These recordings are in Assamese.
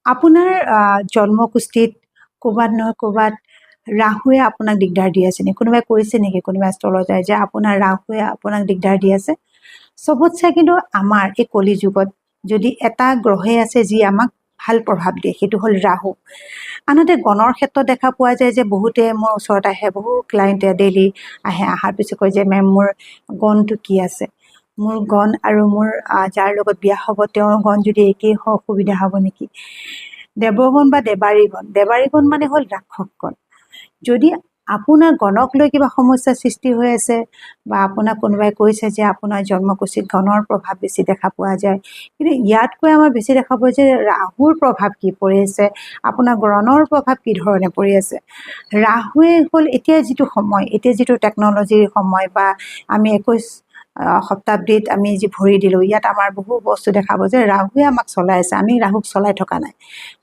আপোনাৰ জন্মকুষ্ঠিত ক'ৰবাত নহয় ক'ৰবাত ৰাহুৱে আপোনাক দিগদাৰ দি আছে নেকি? কোনোবাই কৈছে নেকি, কোনোবা এষ্ট্ৰলজাৰে যে আপোনাৰ ৰাহুৱে আপোনাক দিগদাৰ দি আছে? চবতছে কিন্তু আমাৰ এই কলি যুগত যদি এটা গ্ৰহে আছে যি আমাক ভাল প্ৰভাৱ দিয়ে, সেইটো হ'ল ৰাহু। আনহাতে গণৰ ক্ষেত্ৰত দেখা পোৱা যায় যে বহুতে মোৰ ওচৰত আহে, বহু ক্লায়েণ্টে ডেইলি আহে। অহাৰ পিছত কয় যে মেম, মোৰ গণটো কি আছে? মোৰ গণ আৰু মোৰ যাৰ লগত বিয়া হ'ব তেওঁৰ গণ যদি একেই হয়, অসুবিধা হ'ব নেকি? দেৱগণ বা দেৱাৰীগণ, দেৱাৰীগণ মানে হ'ল ৰাক্ষসগণ। যদি আপোনাৰ গণক লৈ কিবা সমস্যাৰ সৃষ্টি হৈ আছে বা আপোনাক কোনোবাই কৈছে যে আপোনাৰ জন্মকুষ্ঠিত গণৰ প্ৰভাৱ বেছি দেখা পোৱা যায়, কিন্তু ইয়াতকৈ আমাৰ বেছি দেখা পোৱা যায় ৰাহুৰ প্ৰভাৱ কি পৰি আছে, আপোনাৰ গণৰ প্ৰভাৱ কি ধৰণে পৰি আছে। ৰাহুৱে হ'ল এতিয়া যিটো সময়, এতিয়া যিটো টেকন'লজিৰ সময় বা আমি 21 শতাব্দীত আমি যি ভৰি দিলোঁ, ইয়াত আমাৰ বহু বস্তু দেখাব যে ৰাহুৱে আমাক চলাই আছে, আমি ৰাহুক চলাই থকা নাই।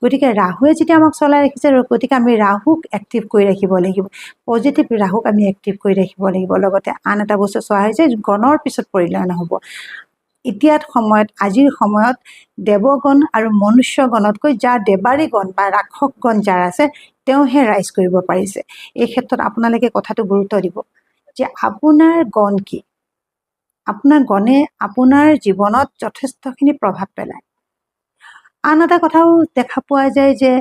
গতিকে ৰাহুৱে যেতিয়া আমাক চলাই ৰাখিছে, গতিকে আমি ৰাহুক এক্টিভ কৰি ৰাখিব লাগিব, পজিটিভ ৰাহুক আমি এক্টিভ কৰি ৰাখিব লাগিব। লগতে আন এটা বস্তু চোৱা হৈছে, গণৰ পিছত পৰিলে নহ'ব। এতিয়াৰ সময়ত, আজিৰ সময়ত দেৱগণ আৰু মনুষ্যগণতকৈ যাৰ দেৱাৰী গণ বা ৰাক্ষসগণ যাৰ আছে, তেওঁহে ৰাইজ কৰিব পাৰিছে। এই ক্ষেত্ৰত আপোনালোকে কথাটো গুৰুত্ব দিব যে আপোনাৰ গণ কি। আপোনাৰ গণে আপোনাৰ জীৱনত যথেষ্টখিনি প্ৰভাৱ পেলায়। আন এটা কথাও দেখা পোৱা যায় যে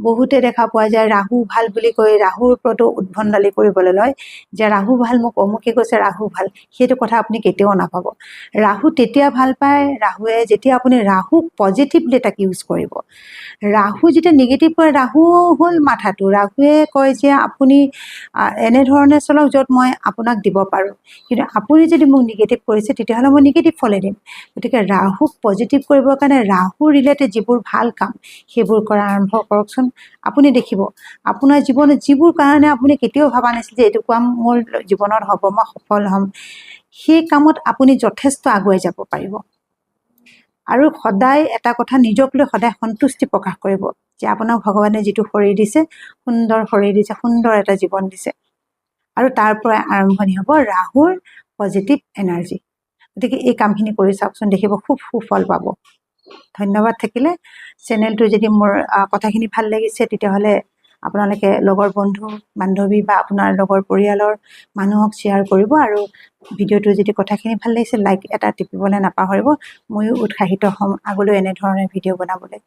বহুতে দেখা পোৱা যায় ৰাহু ভাল বুলি কৈ ৰাহুৰ ওপৰতো উদ্ভণ্ডালি কৰিবলৈ লয় যে ৰাহু ভাল, মোক অমুকে কৈছে ৰাহু ভাল। সেইটো কথা আপুনি কেতিয়াও নাপাব। ৰাহু তেতিয়া ভাল পায়, ৰাহুৱে যেতিয়া আপুনি ৰাহুক পজিটিভলি তাক ইউজ কৰিব। ৰাহু যেতিয়া নিগেটিভ কৰে, ৰাহু হ'ল মাথাটো। ৰাহুৱে কয় যে আপুনি এনেধৰণে চলক য'ত মই আপোনাক দিব পাৰোঁ, কিন্তু আপুনি যদি মোক নিগেটিভ কৰিছে তেতিয়াহ'লে মই নিগেটিভ ফলে দিম। গতিকে ৰাহুক পজিটিভ কৰিবৰ কাৰণে ৰাহু ৰিলেটেড যিবোৰ ভাল কাম সেইবোৰ কৰা আৰম্ভ কৰকচোন। আপুনি দেখিব আপোনাৰ জীৱনত যিবোৰ কাৰণে আপুনি কেতিয়াও ভবা নাছিল যে এইটো কাম মোৰ জীৱনত হ'ব, মই সফল হ'ম, সেই কামত আপুনি যথেষ্ট আগুৱাই যাব পাৰিব। আৰু সদায় এটা কথা, নিজক লৈ সদায় সন্তুষ্টি প্ৰকাশ কৰিব যে আপোনাক ভগৱানে যিটো শৰীৰ দিছে, সুন্দৰ শৰীৰ দিছে, সুন্দৰ এটা জীৱন দিছে। আৰু তাৰ পৰাই আৰম্ভণি হ'ব ৰাহুৰ পজিটিভ এনাৰ্জি। গতিকে এই কামখিনি কৰি চাওকচোন, দেখিব খুব সুফল পাব। ধন্যবাদ থাকিলে। চেনেলটো যদি মোৰ কথাখিনি ভাল লাগিছে, তেতিয়াহ'লে আপোনালোকে লগৰ বন্ধু বান্ধৱী বা আপোনাৰ লগৰ পৰিয়ালৰ মানুহক শ্বেয়াৰ কৰিব। আৰু ভিডিঅ'টো যদি কথাখিনি ভাল লাগিছে, লাইক এটা টিপিবলৈ নাপাহৰিব। ময়ো উৎসাহিত হ'ম আগলৈ এনেধৰণে ভিডিঅ' বনাবলৈ।